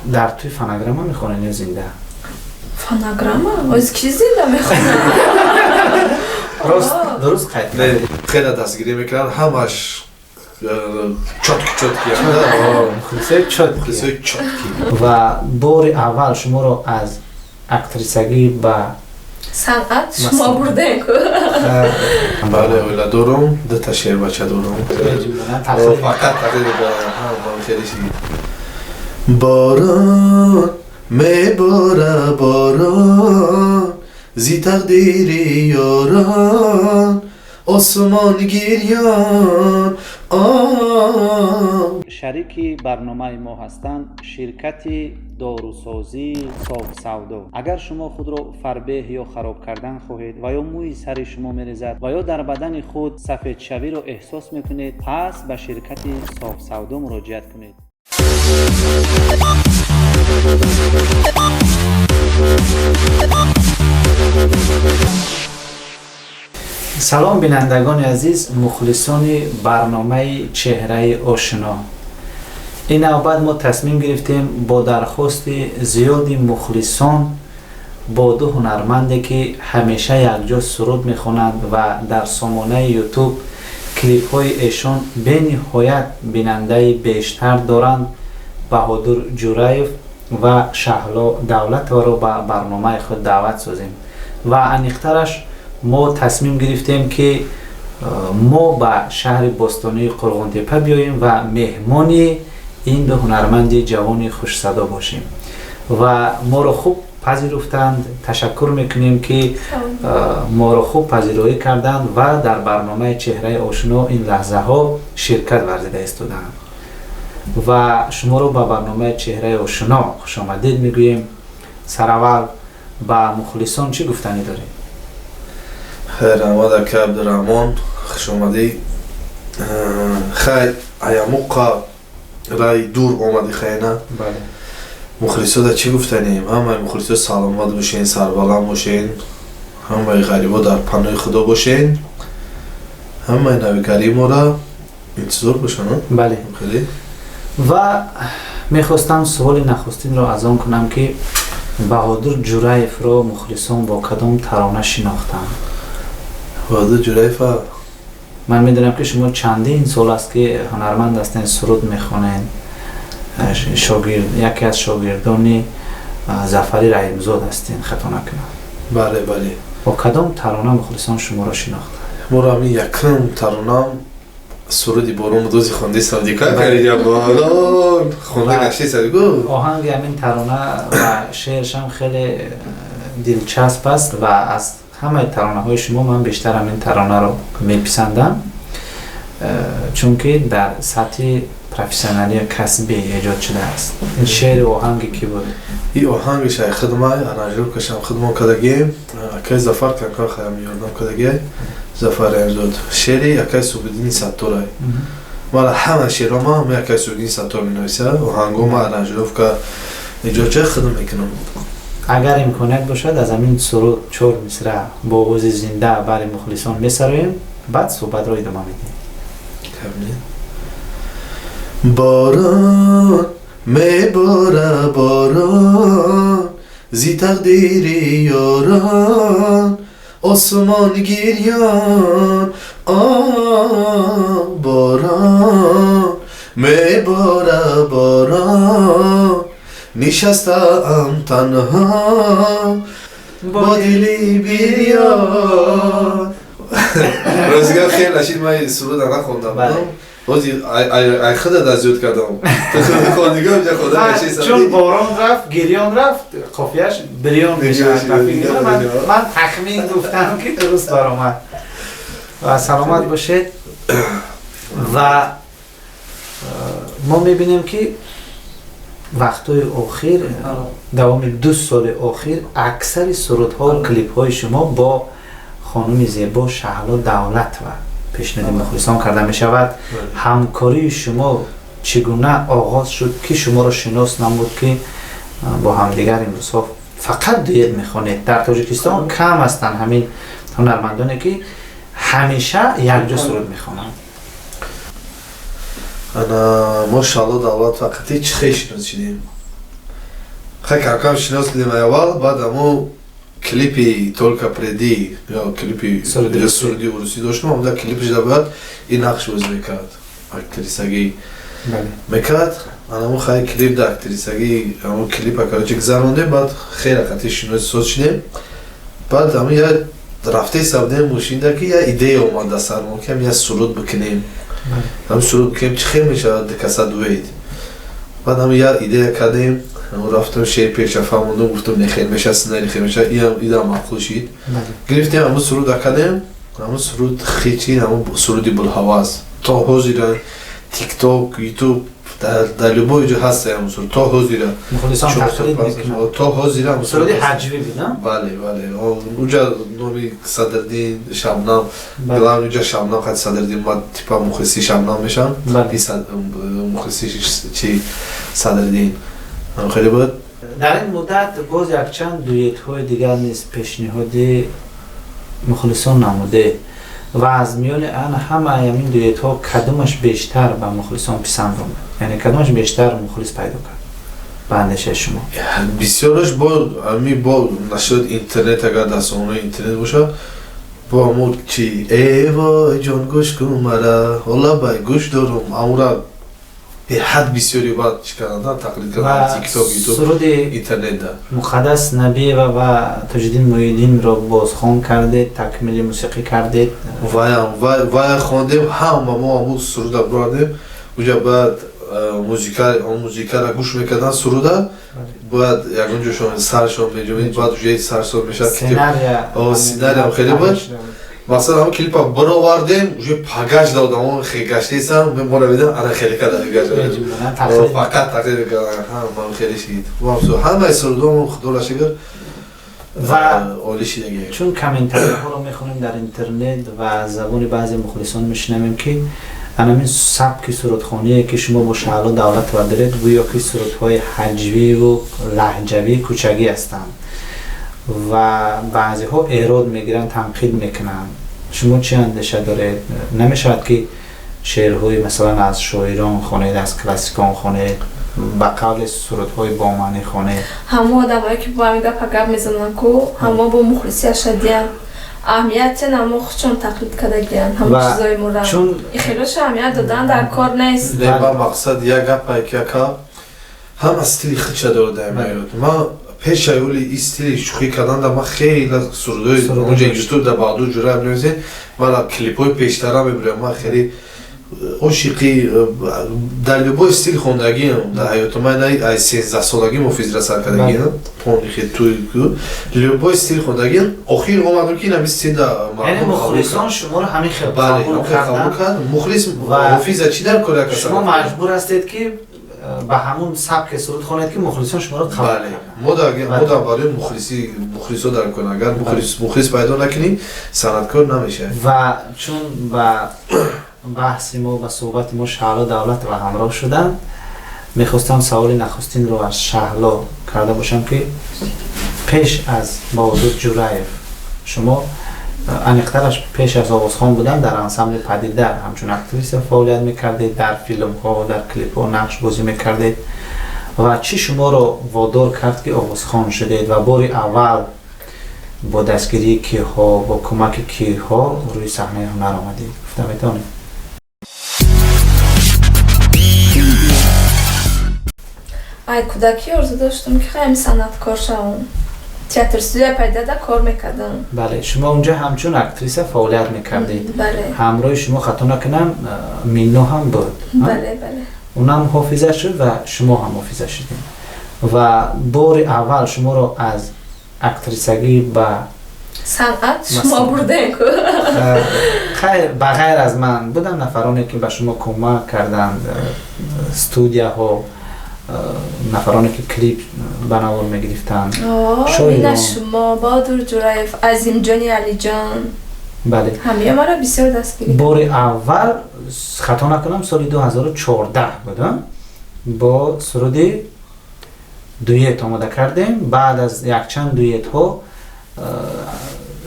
Дар тӯи фонограмма мехонед ё зинда? Фонограмма? Оз ки зинда мехонад? Рост, дуруст қайд. Не, хеле дастгирӣ мекунанд, ҳамаш чёткий, чёткий. Мухлисои чёткий. Мухлисои чёткий. Ва бори аввал шуморо аз актрисагӣ ба санъат шумо бурдем ку. Бале, оила дорум, дута шербача дорум. Фақат хеле. Борон мебора, борон, зи тақдири ёрон осмон гирён. Шарики барномаи мо ҳастанд ширкати дорусозии Софсавдо. Агар шумо худро фарбеҳ ё хароб кардан хоҳед ва ё мӯи сари шумо мерезад ва ё дар бадани худ сафедшавиро эҳсос мекунед, пас ба ширкати Софсавдо муроҷиат кунед. Салом, бинандагони азиз, мухлисони барномаи Чеҳраи ошино. Ин навбат мо тасмим гирифтем бо дархости зиёди мухлисон бо ду ҳунарманде, ки ҳамеша якҷо суруд мехонанд ва дар сомонаи Ютуб клипҳои эшон бениҳоят бинандаи бештар доранд, Баҳодур Ҷураев ва Шаҳло Давлатоваро ба барномаи худ даъват созем. Ва аниқтараш, мо тасмим гирифтем, ки мо ба шаҳри бостонии Қурғонтепа биёем ва меҳмони ин ду ҳунарманди ҷавони хушсадо бошем. Ва моро хуб пазируфтанд. Ташаккур мекунем, ки моро хуб пазироӣ карданд ва дар барномаи Чеҳраи ошино ин лаҳзаҳо ширкат варзида истодаанд. Ва шуморо ба барномаи Чеҳраи ошино хушомадед мегӯем. Сараввал ба мухлисон чӣ гуфтанӣ доред? Хайр омад, ака Абдураҳмон, хушомадӣ. Хай, аямуққа рай дур омадӣ, хайна. Мухлисода чӣ гуфтанем? Ҳамаи мухлисо саломат бошен, сарбаланд бошен, ҳамаи ғарибо дар паноҳи Худо бошен, ҳамаи навигарии моро интизор бошанд. Бале. Ва мехостам суоли нахустинро аз он кунам, ки Баҳодур Ҷураевро мухлисон бо кадом тарона шинохтанд? Баҳодур Ҷураева? Ман медонам, ки шумо чандин сол аст, ки ҳунарманд ҳастед, суруд мехонед, шогирд, яке аз шогирдони Зафари Раҳимзод ҳастед, хато накунам. Бале. Бо кадом тарона мухлисон шуморо шинохтанд? Моро ҳамин якум таронам суруди «Борон» дози хондесам, дика каридя, борон хонда гаштесам гу. Оҳанги ҳамин тарона ва шеършам хеле дилчасп аст ва аз ҳамаи таронаҳои шумо ман бештар ҳамин таронаро меписандам, чунки дар сатҳи профессионалии касбӣ эҷод шудааст. Ин шеъри оҳанги кӣ буд? И оҳангиш ай худмай, аранжировкашам худмон кардагием. Акай Зафар камкам хаям ёрдам кардагиай, Зафар Раҳимзод. Шеъри акай Субиддини Сатторай. Мара ҳама шеърома ҳама акай Субиддини Саттор менависа, оҳангома, аранжировка, эҷодча худм мекунам. Агар имконият бошад, аз ҳамин суруд чор мисра бо овози зинда бари мухлисон месароем, баъд суҳбатро идома медиҳем. Борон мебора, борон, зи тақдири ёрон осмон гирён. Борон мебора, борон, нишастаам танҳо бо дили бирён. Ростигап, хеле нашид, ман суруда нахондам. Бози ай худат аз ёд кардам. Чун борон рафт, гирён рафт, қофияш бирён мешавад. Ман тахмин гуфтам, ки дуруст баромад. Ва саломат бошед. Ва мо мебинем, ки вақтҳои охир, давоми 2 соли охир, аксари сурудҳо, клипҳои шумо бо хонуми зебо Шаҳло Давлатова пешниҳоди мухлисон карда мешавад. Ҳамкории шумо чӣ гуна оғоз шуд? Ки шуморо шинос намуд, ки бо ҳамдигар имрӯзҳо фақат дуэт мехонед? Дар Тоҷикистон кам ҳастанд ҳамин ҳунармандоне, ки ҳамеша якҷо суруд мехонанд. Ана, мо Шаҳло Давлат фақати чӣ хел шинос шидем? Хай, камкам шинос дидем аввал, баъд амо клипи «Только приди» ё клипи суруди урусӣ доштем, омада клипиш да бояд ин нақш бозӣ мекард, актрисагӣ мекард. Анамо хай клип да актрисагӣ, амо клипа, короче, гузарондем, баъд хеле қати шиноси соз шидем. Баъд ами я рафтеса будем мошинда, ки я идея омад да сармон, ки я суруд бикунем, ами суруд бикунем, чӣ хел мешавад, дикаса дуэт. Баъд ами я идея кардем, рафтам, шеър пеша фаҳмондум, гуфтам, не хел меша, сценарий хел меша, идам маъқул шид, гирифтем, ҳамун суруд кардем. Ҳамун суруд хичи, ҳамун суруди Булҳаваз то ҳозира Тикток, Ютуб, дар любой ҷо ҳаст ҳамун суруд то ҳозира. То ҳозира. Суруди ҳаҷвӣ буд? Бале, бале, уҷа номи Садрдин, Шабнам главный, уҷа Шабнам хати Садрдин, ма типа мухлиси Шабнам мешам, мухлиси чи Садрдин хеле буд. Дар ин муддат боз якчанд дуетҳои дигар низ пешниҳоди мухлисон намуде ва аз миёни ан ҳамаи ҳамин дуетҳо кадомаш бештар ба мухлисон писанд омад, яъне кадомаш бештар мухлис пайдо кард ба андешаи шумо? Бисёраш бо ами бо нашуд интернет, агар дар сомонаи интернет бошад, бо ҳамун чи «Э вой ҷон, гӯш кун мара, ҳола бай гӯш дорум», амура беҳад бисёри баъд чӣ кардан, тақлид кардан, Тикток, Ютуб, суруди интернетда. Муқаддас Набиева ва Тоҷиддин Муҳиддинро бозхон кардед, такмили мусиқӣ кардед. Ваям вая хондем, ҳама мо ҳамун суруда бурдем уҷа, баъд музикара гӯш мекардан, суруда бояд ягон ҷошон саршон меҷумид, баъд уҷаи сарсон мешад. Сценариям хеле буд. Масалан, ҳамн клипа бировардем, уже пагаш додам, гаштесам, мора видам, ана хеле када, фақат тақлид мекардан, ҳама хеле шид. Ҳамаи сурудҳо, худоро шукр, ва олӣ шидаги. Чун комментариҳоро мехонем дар интернет ва аз забони баъзе мухлисон мешунавем, ки анамин сабки сурудхоние, ки шумо бо Шаҳло Давлатова доред, гӯё ки сурудҳои ҳаҷвиву лаҳҷавии кӯчагӣ ҳастанд ва баъзеҳо эрод мегиранд, танқид мекунанд. Шумо чӣ андеша доред? Намешавад, ки шеърҳои, масалан, аз шоирон хонед, аз классикон хонед, ба қавли сурудҳои бомаънӣ хонед? Ҳамо одамое, ки бо ҳамин гапа гап мезананд ку, ҳамо бо мухлисӣ ашадиян, аҳамият намо худшон тақлид кардагиян ҳамо чизои мура хелоша аҳамият додан дар кор нест. Ба мақсад як гапае, ки ака ҳама стили худша дорад дар ҳаёт. Ман пешаёли и стили шӯхӣ кардан да ман хеле сурудои онҷа Ютуб да Баҳдур Ҷураев мевисем, мана клипҳои пештара мебирам. Ман хеле ошиқи дар любой стил хондагиам дар ҳаёту ман, ай 13-солагӣ муфизра сар кардагиам, туй любой стил хондагиам, охир омадам, ки инами стил да. Мухлисон шуморо ҳамин хел қабул кард. Мухлис муфиза чӣ дар кор? Шумо маҷбур ҳастед, ки ба ҳамун сабке суруд хонед, ки мухлисон шуморо қабул. Мо дар барои мухлиси мухлисо дар кор, агар мухлис пайдо накунӣ, санъаткор намешавӣ. Ва чун ба баҳси мо, ба суҳбати мо Шаҳло Давлатова ҳамроҳ шуданд, мехостам саволи нахустинро аз Шаҳло карда бошам, ки пеш аз Баҳодур Ҷураев шумо, аниқтараш, пеш аз овозхон будан, дар ансамбли «Падида» ҳамчун актриса фаъолият мекардед, дар филмҳо, дар клипҳо нақш бозӣ мекардед. Ва чӣ шуморо водор кард, ки овозхон шудед, ва бори аввал бо дастгирии киҳо, бо кӯмаки киҳо рӯи саҳнаи ҳунар омадед, гуфта метавонед? Ай кӯдакӣ орзу доштам, ки хеле санъаткор шавам. Театр студия «Пайдада» кор мекардам. Бале, шумо унҷа ҳамчун актриса фаъолият мекардед. Бале. Ҳамроҳи шумо, хато накунам, Минно ҳам буд? Бале, бале. Унам ҳофиза шуд ва шумо ҳам ҳофиза шудед. Ва бори аввал шуморо аз актрисагӣ ба санъат шумо бурдем ку. Хайр, ба ғайр аз ман буданд нафароне, ки ба шумо кӯмак карданд, студияҳо, нафароне, ки клип ба навор мегирифтанд. Ина шумо, Баҳодур Ҷураев, Азимҷони Алиҷон. Бале. Ҳамия маро бисёр дастгирӣ. Бори аввал, хато накунам, соли 2014 буд, бо суруди дует омода кардем. Баъд аз якчанд дуетҳо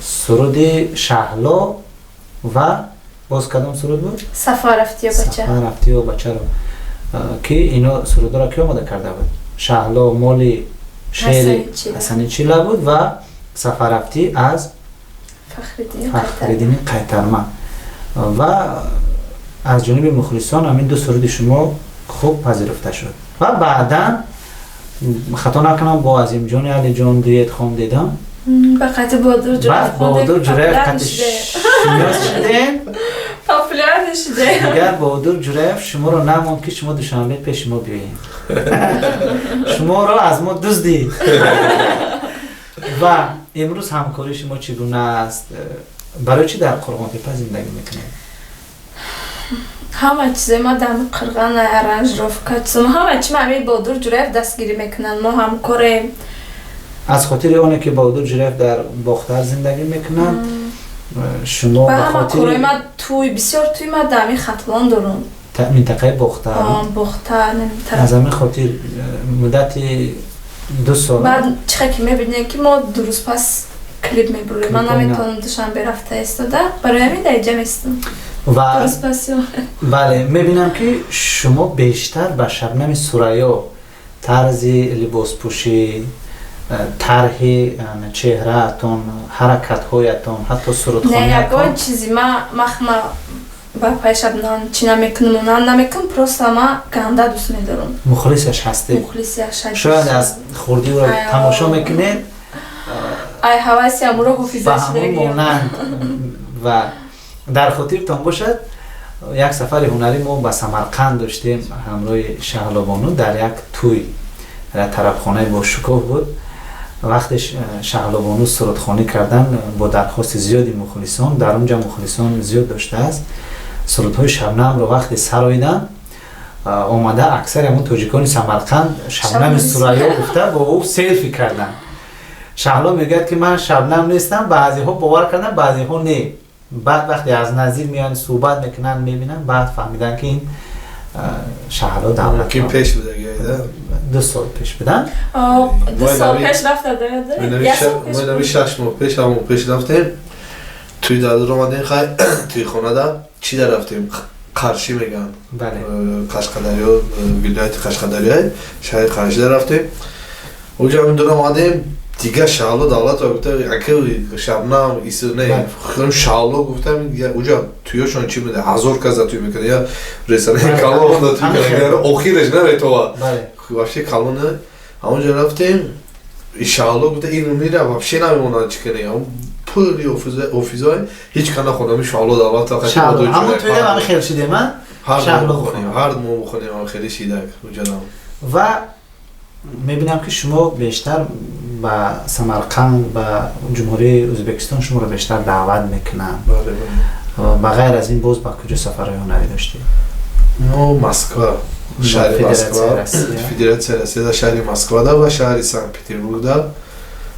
суруди Шаҳло ва боз кадом суруд буд? «Сафар рафтиё бача». «Сафар рафтиё бачаро», ки ино сурудҳоро ки омода карда буд? Шаҳло моли Шеъри Ҳасани Чила буд ва Сафаррафтӣ аз Фахриддини Қайтарма. Ва аз ҷониби мухлисон ҳамин ду суруди шумо хуб пазируфта шуд. Ва баъдан, хато накунам, бо Азимҷони Алиҷон дуэт хондедам. Ба қати Бодур Ҷураев Бодур Ҷураев қати шинос шудем. Популяр шудем. Дигар Бодур Ҷураев шуморо намонд, ки шумо Душанбе пеши мо биёед. Шуморо аз мо дуздид. Ва имрӯз ҳамкории шумо чӣ гуна аст? Барои чӣ дар Қурғонтепа зиндагӣ мекунед? Ҳама чизе ма дар Қирған, аранжировка, чизо, ҳама чи ма ҳамин Бодур Ҷураев дастгирӣ мекунанд. Мо ҳамкорем. Аз хотири оне ки Бодур Ҷураев дар Бохтар зиндагӣ мекунанд, шумо ба ҳама корҳои ма, туй, бисёр туй ма дар ҳамин Хатлон дорум. Минтақаи Бохтар. Бохтар. Аз ҳамин хотир муддати 2 сол. Баъд чихе ки мебинем, ки мо 2 рӯз пас клип мебурем, ман наметавонам Душанбе рафта истода, барои ҳамин дар иҷа местам. Ва бале, мебинам, ки шумо бештар ба Шабнами Сурайё тарзи либоспӯшӣ, тарҳи чеҳраатон, ҳаракатҳоятон, ҳатто сурудхониятон. Ягон чизи ма махма ба пай Шабнам чӣ намекунам, на намекунам, просто ма ганда дӯст медорам. Мухлисаш ҳастед. Мухлисиаш. Шояд аз хурдӣ ӯро тамошо мекунед. Ай ҳаваси амуро ҳофиза. Ба ҳамон монанд. Ва дар хотиртон бошад, як сафари ҳунарӣ мо ба Самарқанд доштем ҳамроҳи Шаҳлобону. Дар як тӯй, дар тарабхонаи бошукӯҳ буд. Вақте Шаҳлобону сурудхонӣ кардан бо дархости зиёди мухлисон, дар он ҷа мухлисон зиёд доштааст, сурудҳои Шабнамро вақте сароиданд, омада аксари ҳамон тоҷикони Самарқанд Шабнами Сурайё гуфта бо ӯ селфи карданд. Шаҳло мегӯяд, ки ман Шабнам нестам. Баъзеҳо бовар карданд, баъзеҳо не. Баъд вақте аз наздик меоянд, суҳбат мекунанд, мебинанд, баъд фаҳмиданд, ки ин Шаҳло Давлат. Ки пеш будагида. 2 сол пеш буданд. 2 сол пеш рафта. Мо 6 моҳ пеш, ҳамон пеш рафтем, туи дадур омадем, хай, туи хонада чӣ дар рафтем, Қаршӣ мегӯянд, Қашқадарё, вилояти Қашқадарё, шаҳри Қаршида рафтем. Оҷа ҳамин омадем, дигар Шаҳло Давлатова гуфта, ака Шабнам ису не, Шаҳло гуфтам. Уҷа туёшон чӣ буда, 1000 каса туй мекунад, я ресторани калон туй мекунад, охираш наметова вообще калона. Ҳамонҷо рафтем, Шаҳло гуфта, ин мира вообще намемонад, чӣ кунӣ, пули офизой ҳеҷ ка нахондам, Шаҳло Давлатова. Ҳамон туйда ҳами хел шидем. Ҳар мо бихонем, хеле шидак уҷадам. Ва мебинам, ки шумо бештар ба Самарқанд, ба Ҷумҳурии Ӯзбекистон шуморо бештар даъват мекунанд. Ба ғайр аз ин боз ба куҷо сафарҳои ҳунарӣ доштед? Мо Москва, шаҳри Москва, Федератсияи Россия, да, шаҳри Москвада ва шаҳри Санкт Петербургда,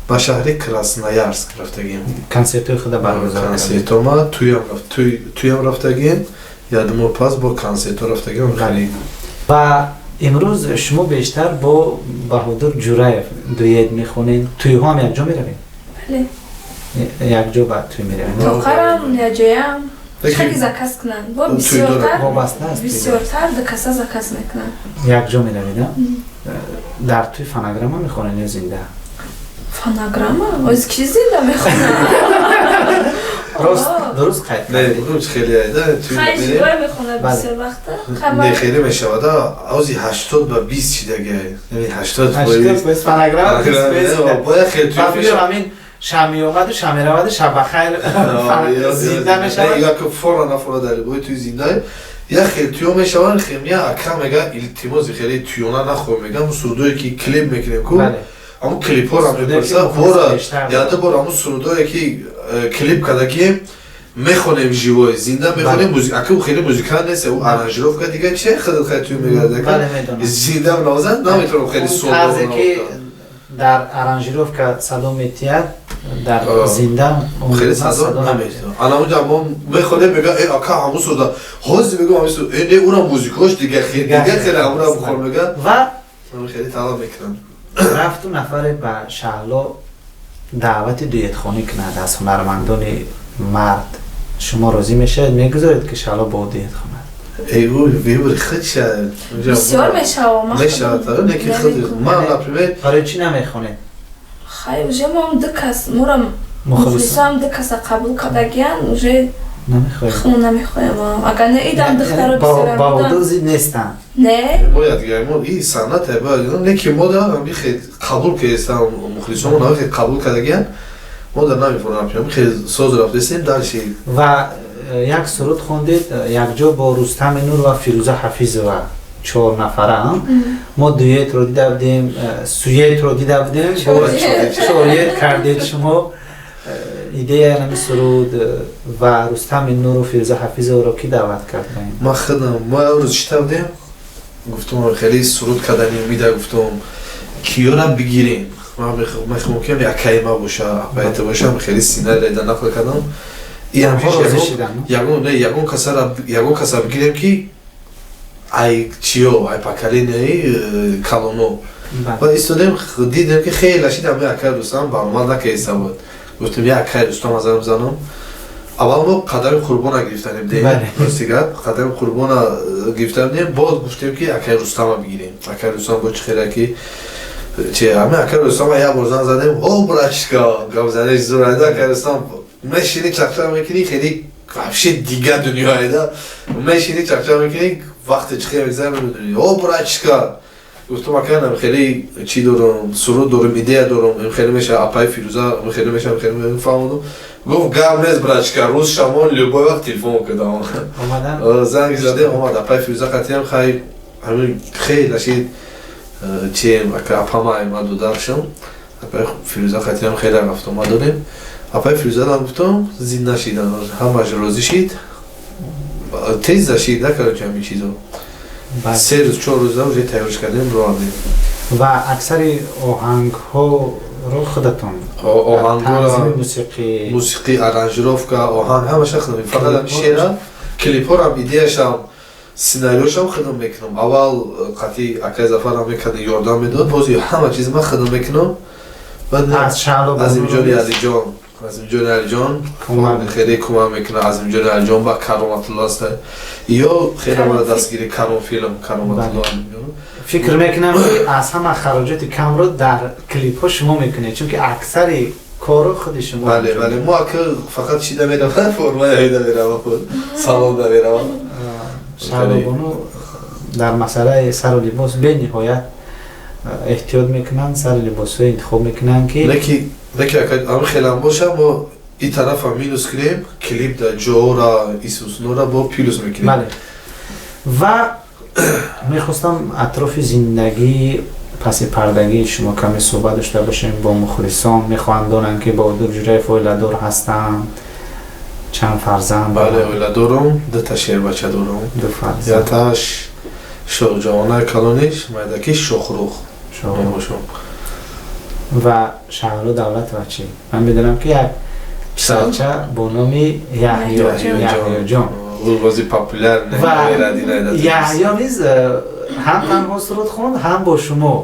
ба шаҳри Красноярск рафтагим. Консертҳои худа баргузор. Консертома туям рафтагим, 1 моҳ пас бо консертҳо рафтагим хеле. Ва имрӯз шумо бештар бо Баҳодур Ҷураев дуэт мехонед. Тӯйҳо ҳам якҷо меравед? Бале. Якҷо ба тӯй меравед? Тоқарам якҷоям, хеле заказ кунанд бо бисёртар. Вобаста аст. Бисёртар ду каса заказ мекунанд. Якҷо меравед? Дар тӯй фонограмма мехонед ё зинда? Фонограмма? Оз ки зинда мехонад? Рост, дуруст қайд. Не, хеле айда. Хай мехонад бисёр вақта. Не, хеле мешавад, ози 80 ба 20 шидагиай, яъне 80. 80% фонограмма. Бояд хеле туй ҳамин шаб меомаду, шаб мераваду, шаб бахайр зинда мешавад. Як фора нафора дар бои туи зинда як хел туё мешаванд, хемия ака мега, илтимози хеле туёна нахоҳ, мега, ҳамун сурудое ки клип мекунем ку, ҳамун клипҳоро мепурса, бора яда бор ҳамун сурудое ки клип кардагием, мехонем, живой, зинда мехонем. Ака, ӯ хеле музикант нест, ӯ аранжировка дига чи худат хеле туй мегард, зинда навозанд наметавонам хеле. Тарзе ки дар аранжировка садо метиҳад, дар зинда хеле садо наметиҳад. Ана унҷа мо мехонем, мега, э, ака, ҳамун суруда ҳозир мегӯм, ҳамин суруд, э, не, ура музикош дига дига хеле, ҳамура бихон, мега. Ва хеле талаб мекунам. Рафту нафаре ба Шаҳло даъвати дуэтхонӣ кунад аз ҳунармандони мард, шумо розӣ мешавед, мегузоред, ки Шаҳло бо дуэт хонад? Эй, выбор худша. Бисёр мешава. Мешава, не ки худ. Ман, например, барои чӣ намехонед? Хай, уже мо ду кас, мора мухлисам ду каса қабул кардагиян, уже намехоҳем. Намехоҳем. Агар не, идам духтаро бисёрам. Баҳодур зид нестанд. Не. Бояд гӯям, и санъат бояд, не ки мо да хел қабул кардастам, мухлисомон хел қабул кардагиян, мо да намефурам, хел соз рафтастем дальше. Ва як суруд хондед якҷо бо Рустами Нур ва Фирӯза Ҳафизова, чор нафара. Мо дуэтро дида будем, суетро дида будем, чорет кардед шумо. Идея нами суруд ва Рустами Нуру Фирӯза Ҳафизоваро ки даъват кард? Ма худам. Мо рӯз чита будем, гуфтум, хеле суруд кардани умида, гуфтум, киёра бигирем. Ман мехоҳам ки якай ма боша, апайта бошам, хеле сценарий да нақл кардам. Ягон каса бигирем, ки ай чиё, ай поколенияи калоно. Ва истодем, дидем, ки хеле шид, ами акай Рустам баромад накиста буд. Гуфтем, я акай Рустам азам занам. Аввал мо Қадами Қурбона гирифтанем, рости гап, Қадами Қурбона гирифта будем. Боз гуфтем, ки акай Рустама бигирем. Акай Рустам бо чӣ хела ки чи ами акай Рустама як бор зан задем, о, братишка, гап занеш зур. Акай Рустам мешини, чақчақ мекунӣ, хеле вообще дигар дунёеда. Мешини, чақчақ мекунӣ, вақте чӣ хеле мегзара, намедонӣ. О, братишка, гуфтам, акай, хеле чӣ дорам, суруд дорам, идея дорам, хеле меша, апай Фирӯза хеле меша, хеле фаҳмондум. Гуфт, гап нест, братишка, рӯз шамон, любой вақт телефон кардам, занг задем, омад. Апай Фирӯза қатиям хай, ҳамин хеле шид чием, апамай ма дударшам, апай Фирӯза қатиям хеле рафтома дорем. Апай Фирӯзадам гуфтам, зид нашидан, ҳамаш розӣ шид, тез зашид, накардам ҳамин чизо. 3 рӯз, 4 рӯза уже тайёрш кардем, роандем. Ва аксари оҳангҳоро худатон? Оҳангҳоро, мусиқӣ? Мусиқӣ, аранжировка, оҳанг, ҳамаша худам. Фақат шера, клипҳорам, идеяшам, сценариошам худам мекунам. Аввал қатъи акай Зафарам мекард, ёрдам медод, бози ҳама чиз ман худам мекунам. Азимҷони Алиҷон, Азимҷони Алиҷон хеле кӯмак мекунад. Азимҷони Алиҷон ба Кароматулло аст, ё хеле мара дастгири Каром филм, Кароматулло. Фикр мекунам, ки аз ҳама хароҷоти камро дар клипҳо шумо мекунед, чунки аксари корро худи шумо. Бале, бале, мо ака фақат чида меравам, форма давида меравам, худ салон да меравам. Шаҳлобону дар масъалаи сару либос бениҳоят эҳтиёт мекунанд, сари либосҳое интихоб мекунанд, ки Леки ака, ами хелам боша, мо и тарафа минус кунем, клип да ҷора исуснора бо плюс мекунем. Бале, ва мехостам атрофи зиндагии паси пардагии шумо каме суҳбат дошта бошем бо мухлисон. Мехоҳанд донанд, ки Баҳодур Ҷураев оиладор ҳастанд, чанд фарзанд? Бале, оиладорум, дута шербача дорум. Ду фарзанд. Яташ Шоҳҷавона, калониш, майдакиш Шохрух мебошам. Ва Шаҳло Давлатова чӣ? Ман медонам, ки як писарча бо номи Яҳё, Яҳёҷон. Бози популяр. Ва Яҳё низ ҳам танҳо суруд хонд, ҳам бо шумо.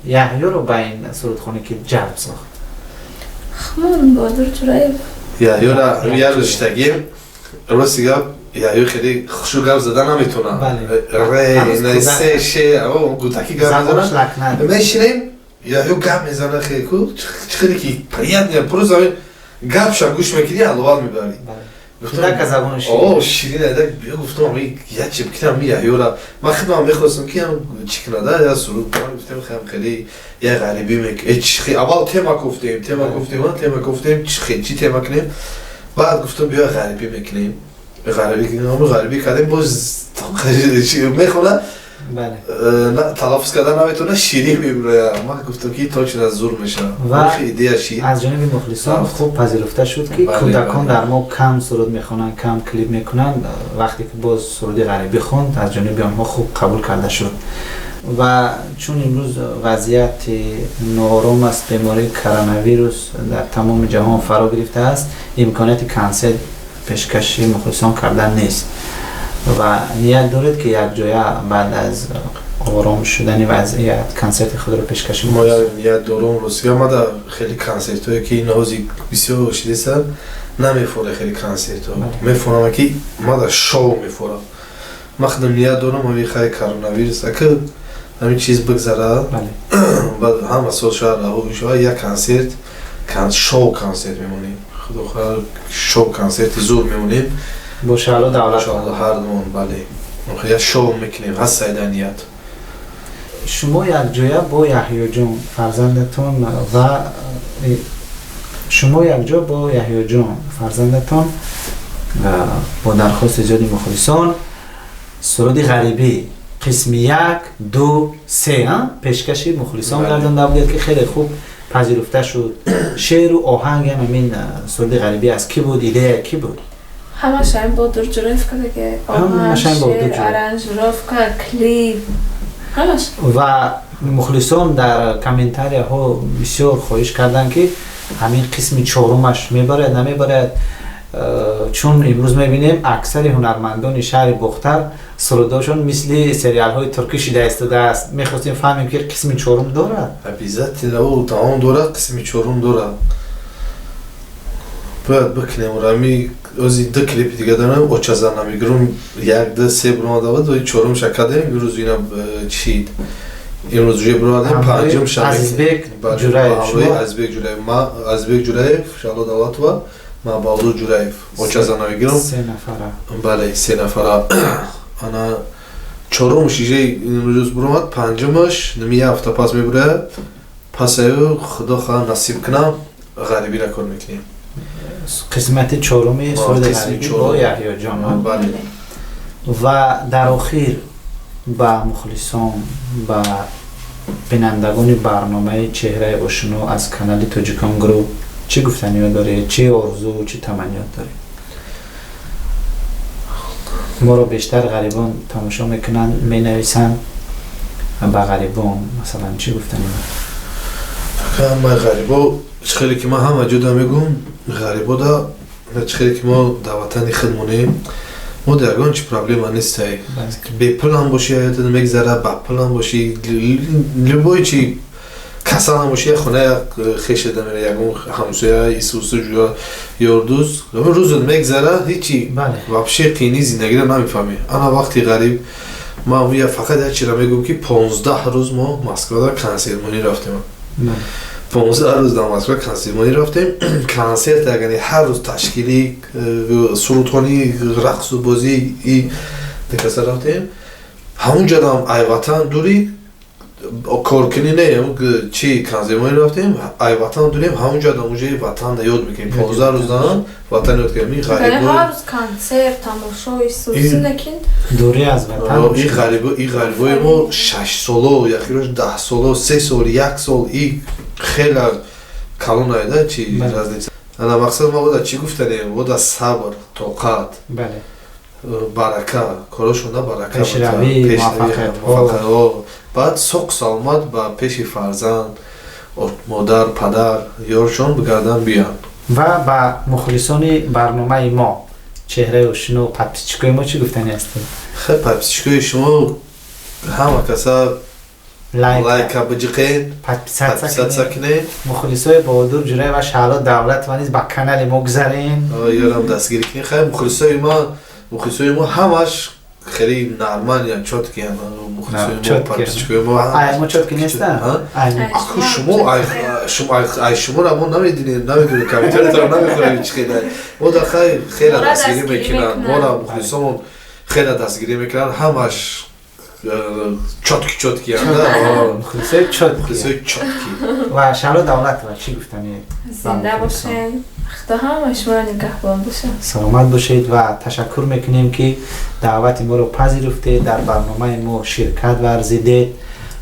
Яҳёро ба ин сурудхонӣ ки ҷалб сохт? Ҳамон Баҳодур Ҷураев. Яҳёра як рӯз шитагим, рости гап, Яҳё хеле хушу гап зада наметонад, ре се ше гутаки гап мезанад. Мешинем, Яҳё гап мезанад, хеле ку чӣ хеле ки приятно, просто гапша гӯш мекунӣ, ҳаловат мебарӣ. О, ширин айда. Гуфтам, я чи бикунам Яҳёра? Ман худам мехостам, ки чӣ кунада, я суруд. Гуфтем, хеле я ғарибӣ мек, аввал тема гуфтем, тема гуфтем, тема гуфтем, чӣ тема кунем. Баъд гуфтам, биё ғарибӣ мекунем, ғарибӣ кардем. Боз мехона, талаффуз кардан наметавона, ширин мебирояд. Ман гуфтам, ки точно зур мешавад. Ва идея шид. Аз ҷониби мухлисон хуб пазируфта шуд, ки кӯдакон дар мо кам суруд мехонанд, кам клип мекунанд. Вақте ки боз суруди ғарибӣ хонд, аз ҷониби онҳо хуб қабул карда шуд. Ва чун имрӯз вазъияти ноором аст, бемории коронавирус дар тамоми ҷаҳон фаро гирифтааст, имконияти консерт пешкаши мухлисон кардан нест. Ва ният доред, ки якҷоя баъд аз ором шудани вазъият консерти худро пешкаши? Мо ният дорум. Ростига, мада хеле консертҳое, ки нози бисёр шидеса, намефора. Хеле консертҳо мефорам, ки мада шоу мефорам. Ман худам ният дорам, ҳами хай коронавирус ака ҳамин чиз бигзарад, баъд ҳама сол шояд раҳо бишавад, як консерт, шоу консерт мемонем. Худо хоҳад, шоу консерти зур мемонем. Бо Шаҳло Давлат. Шаҳло ҳардумон, бале, як шоу мекунем, ҳаст сайда ният. Шумо якҷоя бо Яҳёҷон фарзандатон ва шумо якҷо бо Яҳёҷон фарзандатон бо дархости зиёди мухлисон суруди «Ғарибӣ» қисми як, ду, се пешкаши мухлисон гардонда будед, ки хеле хуб пазируфта шуд. Шеъру оҳангам ҳамин суруди «Ғарибӣ» аз кӣ буд, идея кӣ буд? Ҳамашам Бодур Ҷураев кардаги. Ҳамашам Бодур Ҷураев. Аранжировка, клип, ҳамаш. Ва мухлисон дар комментарияҳо бисёр хоҳиш карданд, ки ҳамин қисми чорумаш мебарад, намебарад, чун имрӯз мебинем, аксари ҳунармандони шаҳри Бохтар сурудошон мисли сериалҳои туркӣ шида истодааст. Мехостем фаҳмем, ки қисми чорум дорад? Обязательно, ӯ тамом дорад, қисми чорум дорад. Бояд бикунем. Рами ози ду клипи дига дорам, «Очаза намегирум» як, ду, се буромада буд, ои чорумша кардем. Имрӯз ина чид, имрӯз уже буромадем, панҷум. Азизбек Ҷураев. Азизбек Ҷураев, ма Азизбек Ҷураев, Шаҳло Давлатова, ма Баҳодур Ҷураев, «Очаза намегирум». Се нафара. Бале, се нафара. Ана чорумш иже имрӯз буромад, панҷумаш ними як ҳафта пас мебурояд. Пасаю, худо хоҳад, насиб кунам, «Ғарибира» кор мекунем. Қисмати чоруми суруди «Ғарибӣ» бо Яҳёҷон. Бале. Ва дар охир ба мухлисон, ба бинандагони барномаи «Чеҳраи ошино» аз канали «Тоҷикон Груп» чӣ гуфтаниё доред, чӣ орзу, чӣ таманниёт доред? Моро бештар ғарибон тамошо мекунанд, менависанд. Ба ғарибон, масалан, чӣ гуфтанӣ? Ҳамаи ғарибо, чӣ хеле ки ман ҳама ҷода мегӯм, ғарибода, чӣ хеле ки мо дар ватани худ монем, мо дар ягон чи проблема нестай. Бепулам бошӣ, ҳаётат мегзара, ба пулам бошӣ, любой чи, касалам бошӣ, як хона як хешада мера, ягон ҳамсоя, исусу, ёрдӯст, рӯзат мегзара, ҳичи вообще қийни зиндагиро намефаҳмӣ. Ана вақти ғариб ман фақат як чиро мегӯм, ки 15 рӯз мо Москвада консертмонӣ рафтем. 15 рӯз дар Москва консертмонӣ рафтем. Консерт ягани ҳар рӯз ташкилӣ, сурудхонӣ, рақсу бозӣ и дикаса рафтем. Ҳамун ҷодам ай ватан дурӣ, коркунӣ не, чи, консертмонӣ рафтем, ай ватан дурем, ҳамун ҷодам уже ватан ёд мекунем. 15 рӯз дан ватан ёд кардем. Ҳар рӯз консерт, тамошо, исусинакин. Дурӣ аз ватан. И ғарибои мо 6 соло, яхирош 10 соло, 3 сол, як сол, и хеле калонайда чи разница. Ана мақсад ма бода чӣ гуфтанем? Бода сабр, тоқат, барака, корошонда барака, пешравӣ, муваффақиятҳо, баъд соқ саломат ба пеши фарзанд, модар, падар, ёршон бигардан биёянд. Ва ба мухлисони барномаи мо «Чеҳраи ошино», подписчикои мо чӣ гуфтанӣ ҳастед? Хе, подписчикои шумо ҳама каса лайка биҷиқен, подписаться кунед. Мухлисои Баҳодур Ҷураев ва Шаҳло Давлатова низ ба канали мо гузарен. Ёрам дастгирӣ кунед. Хай, мухлисои мо ҳамаш хеле нормалиян, чёткиян мухлисои мо, подписчикои мо. Ай мо чёткий нестан? Аку шумо, ай шуморо мо намедонем, намедонем, компютерро намехӯрем, чи хеле мо да. Хай, хеле дастгирӣ мекунанд мора, мухлисомон хеле дастгирӣ мекунанд, ҳамаш чёткий, чёткий. Мухлисои чёткий, мухлисои чёткий. Ва Шаҳло Давлатова чӣ гуфтанӣ? Зинда бошен, худо ҳама шуморо нигаҳбон бошад. Саломат бошед ва ташаккур мекунем, ки даъвати моро пазируфтед, дар барномаи мо ширкат варзидед.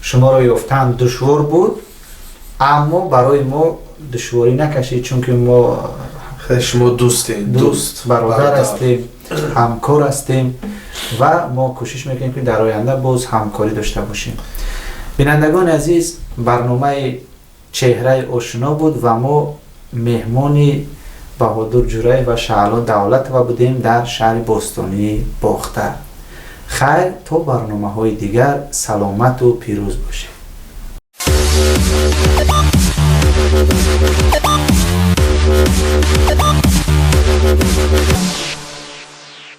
Шуморо ёфтан душвор буд, аммо барои мо душворӣ накашид, чунки мо шумо дӯстем. Дӯст, бародар ҳастем, ҳамкор ҳастем ва мо кӯшиш мекунем, ки дар оянда боз ҳамкорӣ дошта бошем. Бинандагони азиз, барномаи «Чеҳраи ошино» буд ва мо меҳмони Баҳодур Ҷураев ва Шаҳло Давлатова будем дар шаҳри бостонии Бохтар. Хайр, то барномаҳои дигар саломату пирӯз бошед.